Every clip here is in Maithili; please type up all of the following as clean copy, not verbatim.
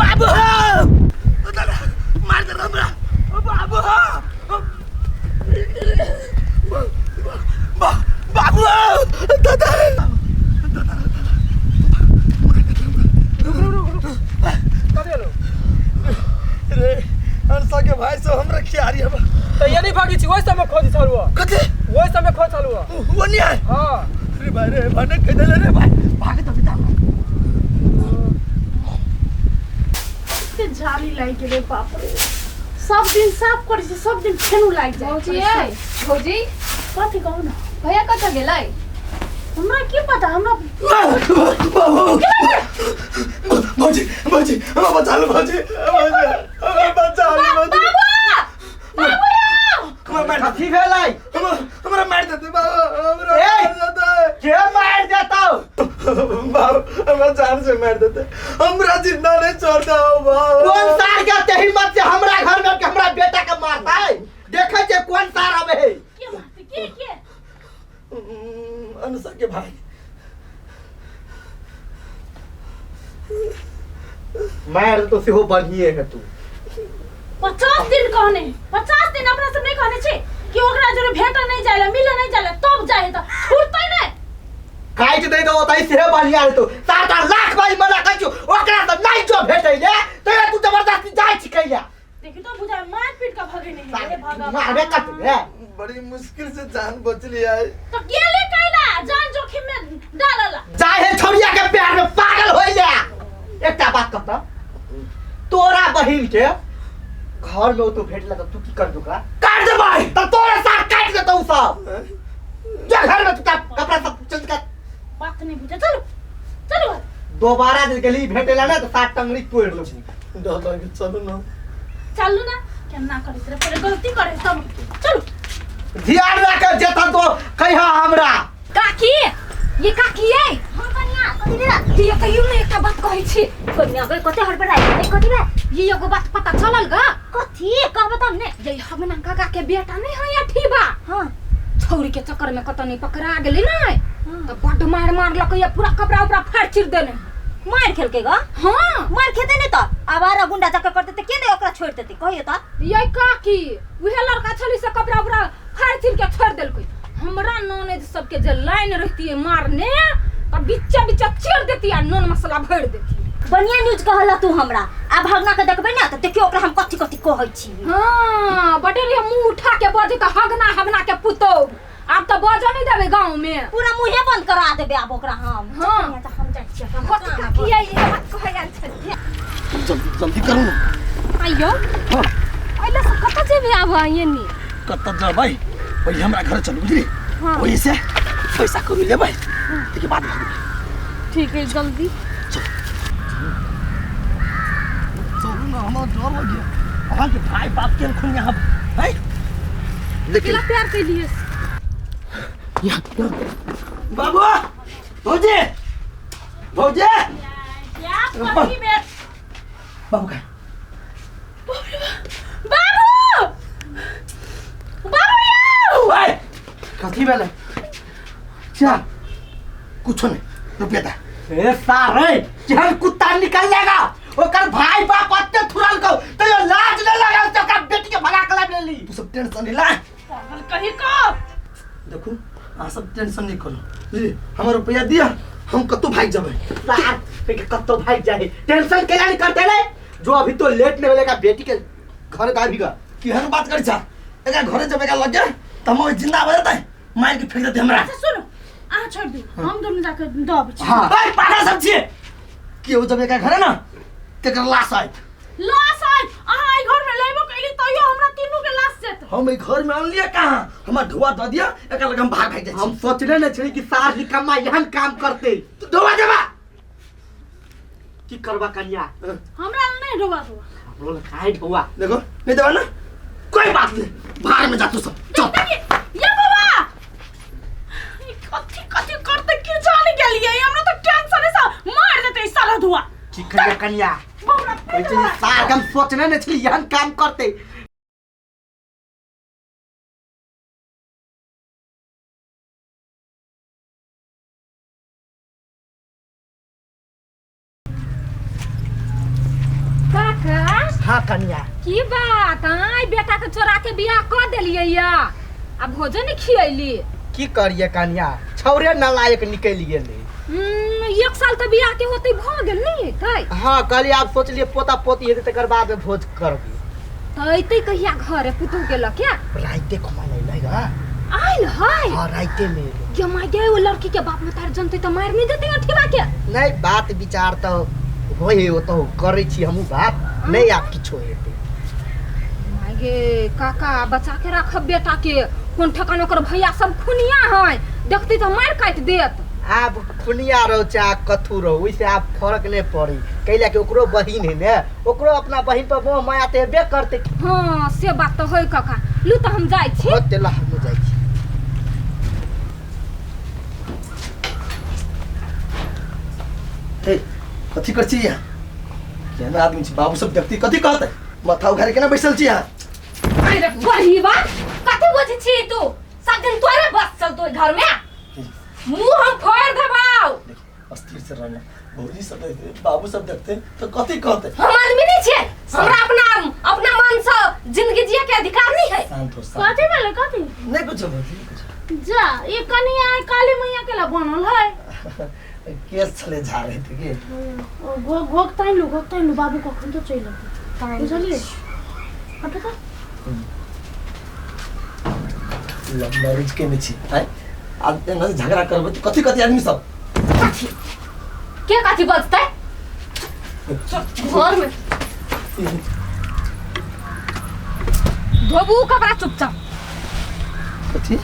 बाबू दादा मार दे हमरा बाबू बाबू दादा रे अनसा के भाई सब हमरा खियारी हबा त ये नहीं भागी छी ओइ समय खोज छलु कथी ओइ समय खोज छलु वो नहीं है हां अरे भाई रे भाने कह देले रे भाई भाग तो बिता कते जाली लागि गेलै बाप रे सब दिन साफ करै छी सब दिन फेनु लागि जाइ भौजी यै भौजी कथी कहू ने भैया कतऽ गेलै हमरा की पता हमरा भौजी भौजी हमरा बचा लो भौजी हमरा बचा लो भौजी हमरा मार कथी भेलै हमरा हमरा मार देते बाबा हमरा ए! मार देते के मारि देतौ बाबा हमरा जान से मार देते हमरा जिंदा नहीं छोड़ता हो बाबा कोन सार के एते हिम्मत से हमरा घर में के हमरा बेटा के मारतै देखै छै कोन सार आबै है के मारतै के के अनुषा के भाई मार तो सेहो बढ़िए है तू 50 दिन कहने 50 दिन अपना सब नहीं कहने छी कि ओकरा जोरे भेट नहीं जाइला मिले नहीं जाइला तब जाए त छूटतै नहीं काटि दे दो तै सेहो बढ़िया है तू 7 8 लाख बारी मना कर छु ओकरा से नहीं जो भेटै ले तो तू जबरदस्ती जाइ छी कैला देखी तो बुझाय मार पीट के भगे नहीं है हे भगवान मारबे कत रे बड़ी मुश्किल से जान बचली आई तो गेले कैला जान जोखिम में डालला जाए है छौरिया के प्यार में पागल होई जा एकटा बात कहता तोरा बहिन के घर में तो भेटला त तू की कर ओकरा काट दे भाई त तोरा साथ काट देतौ सब जा घर में तू कपड़ा सब चेंज कर बात नहीं बुझे चलो चलो घर। दोबारा जे गेली भेटेला ना त सात टंगड़ी तोड़ लेबू डर लगे चलो ना चलू ना केना करे रे पहले गलती करे तब चलू ध्यान रख जेता तो कहिया हमरा काकी ये काकी ये हाँ कनिया कथी भेल ये कहियो ने एकटा बात कहै छी कनिया गई कते हड़बड़ाइ गेलै कथी भेल ये एगो बात पता चलल गा कथी कहब तब ने ये हगना काका के बेटा नहीं है अठीबा हाँ छौरी के चक्कर में कतौ नहीं पकड़ा गेलै नै तऽ बड्ड मार मारलकै या पूरा कपड़ा उपड़ा फाड़ चीर देने मार खेलकै ग हाँ मार खेतै नहि तऽ आवारा गुंडा जकाँ करतै तऽ के नहि ओकरा छोड़ि देतै कहियो तऽ ये काकी उहे लड़का छली से कपड़ा उपड़ा फाड़ चीर के छोड़ देलकै हमरा ननद सबके जे लाइन रहती मारने तऽ बिच्चा बिच्चा चीर देती आ नून मसाला भरि देती बढ़िया न्यूज कहला तू हमरा आब हगना के देखबै ने तऽ देखियो ओकरा हम कथी कथी कहै छी हाँ बटे रहिए मुंह उठा के बजे तऽ हगना हगना के पुतौ आब तऽ बजऽ नहीं देबै गाँव में पूरा मुँहे बंद करा देबै आब ओकरा हम हाँ। कनिया तऽ हम जाइ छियै हम कथी काम काकी ये बात कहै आयल छलियै जल्दी जल्दी करू ना आइयो हाँ अइला से कतऽ जेबै आब एनी कतऽ जेबै पहिले हमरा घर चलू बुझली हाँ। ओहि से पैसा करू लेबै ताहिके बाद भागबै ठीक है जल्दी चलू ना हमरा डर लगिया अहाँके भाई बाप के खून यहाँ है लेकिन केला प्यार कैलिए बाबू भौजी भौजी या कथी बेर बाबू का बाबू बाबू यौ ओए कथी भेलै क्या कुछो नहीं रुपया दा ए सारे केहन कुत्ता निकल जाएगा ओकर भाई बाप अत्ते थुरल को तो यो लाज न लगा तो ओकर बेटी के भगा के लाबि लेली तू सब टेंशन नहीं ला पागल कही को देखू अहाँ सब टेंशन नहीं करो बुझली हमर रुपया दिया हम कतौ भागि जेबै सार के कत्तो भाग जाए टेंशन केला नहीं करते रे जो अभी तो लेट नहीं होलेगा बेटी के घर दाबी का केहन बात करै छा एकरा घरे जेबै एकरा लगे तऽ हम जिंदा भऽ जेतै मारि के फेंक देतै हमरा अच्छा सुनो अहाँ छोड़ दू हम दुनू जाके दऽ अबै छी हाँ ओए पागल सब छियै केओ जब एकरा घरे ना तेकर लाश आयत लाश आयत अहाँ एहि घर में लेबो कैली तैयो हमरा तीनू के लाश जेत हम एहि घर में आनलियै कहाँ हमरा ढुआ दऽ दिअ एकरा लग हम भाग भागि जाइ हम सोचले न छली कि सार निकम्मा एहन काम करते छी ढुआ देबा की करबा कन्या हमरा लग नहीं ढोबा ढोबा हमरो लग काहे ढौआ देखो नहीं देबा ना कोई बात नहीं बाहर में जा तू सब चल ये बाबा ई कथी कथी करते की जाने गेलियै हमरा तो टेंशन से मार देते ई साला धुआ की करिया कन्या बाबरा कहै छै सार हम सोचले न छली एहन काम करते कनिया। की बात आय बेटा के चोरा के बियाह क देलियै या आ भोजन खियैली? की करिए कनिया, छौरे नालायक निकलि गेलै। एक साल तऽ बियाह के होते भ गेल नहीं हेतै? हाँ कहलियै आब सोचलियै पोता पोती हेतै तकर बाद भोज करबै। तऽ अयतै कहिया घरे पुतहु के लऽ के? राइते खुमा अयलै गा। आयल है? हाँ राइते में एलै। गे my गे, ओ लड़की के बाप मतार जनतै तऽ मारि नहीं देतै अठिवा के? नहीं बात विचार तऽ होइ है, ओतऽ करै छी हमहूँ बात, नहीं आब किछो हेतै। My गे काका बचा के राखब बेटा के, कोन ठेकान ओकर भैया सब खुनिया है, देखतै तऽ मारि काटि देत। आब खुनिया रहो चाहे कथू रहो, ओहिसे आब फर्क नहीं पड़ी, कैला कि ओकरो बहिन है ने, ओकरो अपना बहिन पर मोह माया तऽ हेबे करतै। हाँ से बात तऽ है काका। लू तऽ हम जाइ छी। होते ला हमहूँ जाइ छी। हे कथी कर छी यहाँ? केना आदमी छी, बाबू सब देखती कथी कहतै? माथा उघारि केना बैसल छी यहाँ? अरे बहिबा कथी बुझै छी तू? सब दिन तोरे बस चलतो घर में, मुंह हम फोड़ देबाउ। अस्थिर से रहना, भौजी सब देखते बाबू सब देखते तो कथी कहते? हम आदमी नहीं छियै, हमरा अपना अपना मन से जिंदगी जिए के अधिकार नहीं है। शांत हो, शांत। कथी भेलै कथी? नहीं कुछ भौजी, कुछ। जा ये कनिया काली मैया के ला बनल है। केस छले झाड़े थे के ओ घोक घोक ताइन लू, घोक ताइन लू, बाबू कखन तो चलि अयतै, बुझलियै? हटो तऽ। लव मैरिज केने छी आँय, आब एना से झगड़ा करबै तऽ कथी कथी आदमी सब कथी के कथी बजतै घर में? धोबू कपड़ा चुपचाप। कथी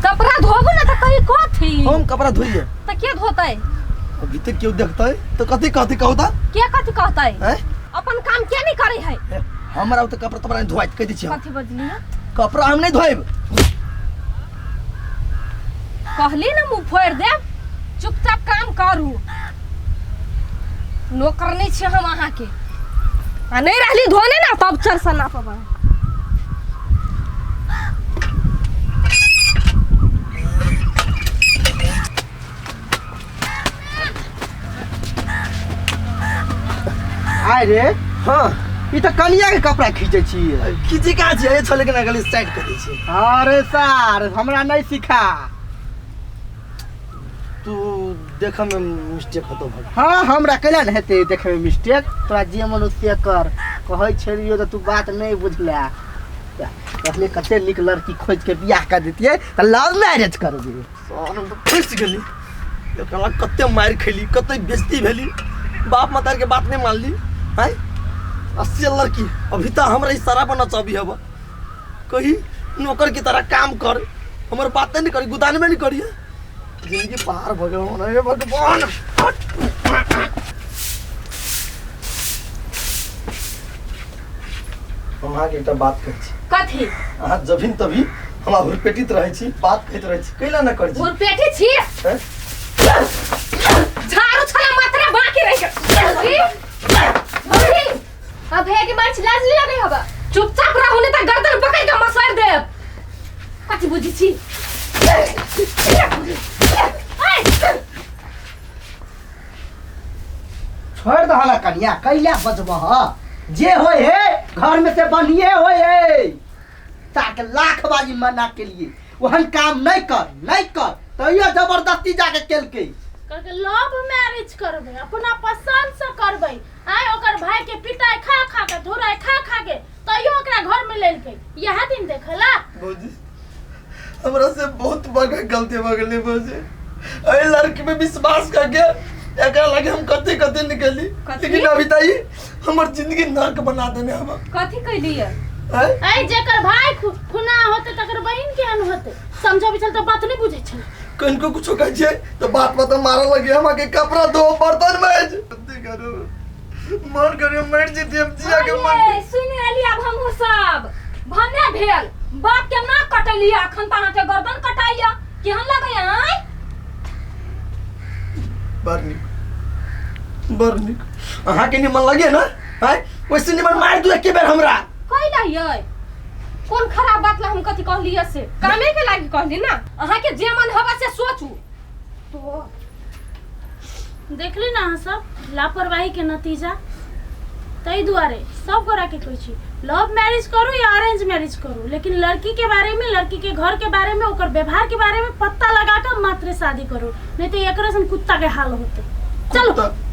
कपड़ा धोबू ना तऽ कही कथी? हम कपड़ा धोइए तऽ के धोतै? अभी तक केओ देखतै तऽ कथी कथी कहता? के कथी कहतै? आँय अपन काम के नहीं करे है। हमरा ओते कपड़ा तपड़ा नहीं धोआइत, कहि दै छी हम। कथी बजलियै? कपड़ा हम नहीं धोएब। कहली ना मुंह फोड़ देब, चुपचाप काम करू। नौकर नहीं छी हम अहाँ के, आ नहीं रहली धोने ना तब चल सना पबा। आय रे। हाँ ई तऽ कनिया के कपड़ा खींचै छी। खींची कहाँ छियै? छलै केना गली साइड कऽ दै छी। अरे सार हमरा नहीं सिखा तू देखऽ में मिस्टेक होतो भग। हाँ हमरा कैला ने हेतै देखे में मिस्टेक, तोरा जे मन से कर। कहै छलियो तऽ तू बात नहीं बुझला। कहलियै कते नीक लड़की खोज के बियाह कर देतियै तऽ लव मैरिज करबै। सार हम तऽ फँसि गेली, एकरा कते मारि खैली, कते बेइज्जती भेली, बाप मतार के बात नहीं मानली। आँय अस्सी लड़की अभी तऽ हमरा ई सारा बना चाबी हब, कही नौकर की तरह काम कर, हमर बाते नहीं करी, गुदान में नहीं करिए, जिंदगी पार भ गेल। हे भगवान। हम अहाँके एकटा बात कहै छी। कथी? अहाँ जभिन तभी हमरा हुरपेटित रहै छी, बात कहैत रहै छी, कैला ना करै छी? हुरपेटी छी? झाड़ू छला मात्रा बाकी रहि गेल। अब भैया के मार लाज नहीं लगे हबा। चुपचाप रहू नहीं तऽ गर्दन पकड़ के मसर देब। कथी बुझै छी? छोड़ दहला कनिया, कैला बजबह? जे होय है घर में से बनिए होय है। ताके लाख बाजी मना के लिए वहन काम नहीं कर नहीं कर, तैयो जबरदस्ती जाके केलकै। कहलकै लव मैरिज करबै, अपना पसंद से करबै। आय ओकर भाई के पिटाई खा खा के धुराई खा खा के तैयो ओकरा घर में लेलकै। यह दिन देखला भौजी हमरा से बहुत बड़का गलती भ गेलै भौजी। एहि लड़की में विश्वास करके एकरा लगे हम कते कते निकली, लेकिन अभी तक हमर जिंदगी नरक बना देने हम। कथी कैलियै? ऐ जेकर भाई खुना होते तकर बहिन केहन होते समझो बिचल त बात नहीं बुझै छै। कनको कुछो कहै छै त बात बात मारऽ लगे, हम के कपड़ा धो बर्तन माज कथी करू, मन करे मर जेती हम जिया के मन। सुन एली आब हमहूँ सब भने भेल बाप के ना कटलियै, अखन त अहाँके गर्दन कटाइया केहन लगैया? आँय बड़ नीक, बड़ नीक। अहाँके निमन लगे ना? आँय वैसे निमन मारि दू एके बेर हमरा। कैला यै कोन खराब बात ला हम कथी कहलियै से? कामे के लागी कहली ना, अहाँके जे मन हवा से सोचू। तो देखली ना अहाँ सब लापरवाही के नतीजा। ताहि दुआरे सब गोरा के कहै छी, लव मैरिज करू या अरेंज मैरिज करू, लेकिन लड़की के बारे में, लड़की के घर के बारे में, ओकर व्यवहार के बारे में पता लगा कर मात्र शादी करू, नहीं तो एकरे सन कुत्ता के हाल होते। चलो। कुत्ता।